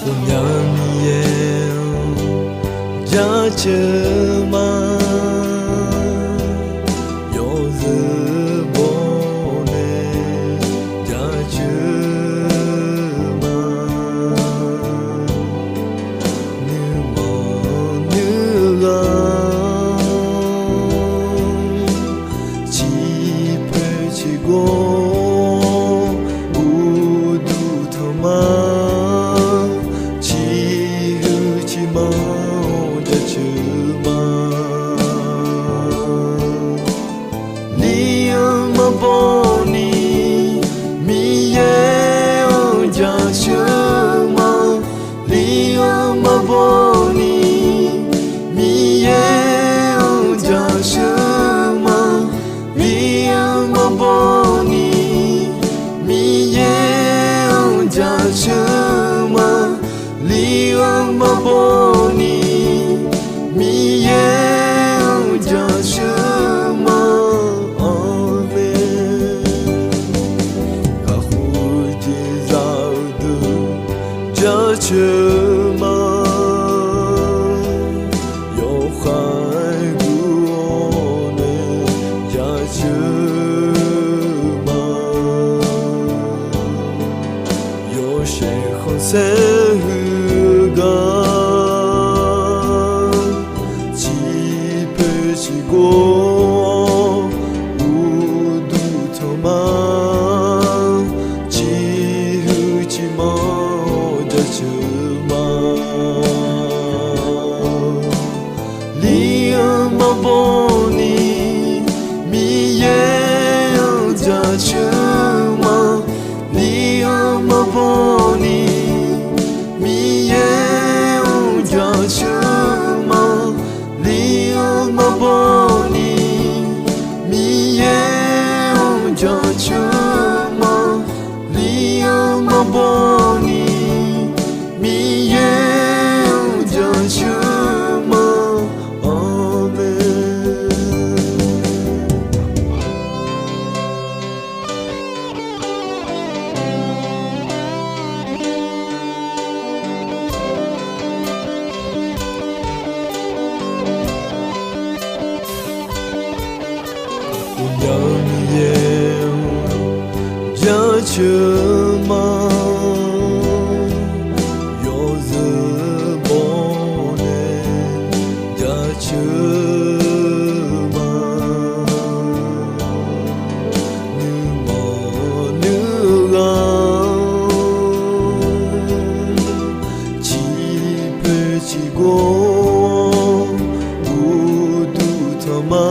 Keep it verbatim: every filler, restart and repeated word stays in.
Ghawqmya Miqyaer-anr jaceuq ma. Yawzeu bawnae jaceuq ma. Nuima nuighaq ciqpoeq ciqgawr uqduq tanq ma. Ciqhuiq ciqmanq jaceuq ma. Li-eu maqbaw ni Miqyaer-anr jaceuq ma. Li-eu maqbaw ni Miqyaer-anr jaceuq ma. Li-eu maqbaw ni Miqyaer-anr jaceuq ma. Li-eu maqbaw ni Miqyaer-anr jaceuq ma. Aqmeq. Kakhof jeq zaq-eu deuq jaceuq ma. Yawkhav guv-awr nae jaceuq ma. Yawshaef khanqsaer huiq gar ciqpoeq ciqgawr uqduq tanq ma. Ciqhuiq ciqmanq jaceuq ma. Li-eu maqbaw ni Miqyaer-anr jaceuq ma. Li-eu maqbaw ni Miqyaer-anr jaceuq ma. Li-eu maqbaw ni Miqyaer-anr jaceuq ma. Li-eu maqbaw ni Miqyaer-anr jaceuq ma. Aqmeq. Ghawqmya Miqyaer-anr jaceuq ma. Yawzeu bawnae jaceuq ma. Nuima nuighaq ciqpoeq ciqgawr uqduq tanq ma.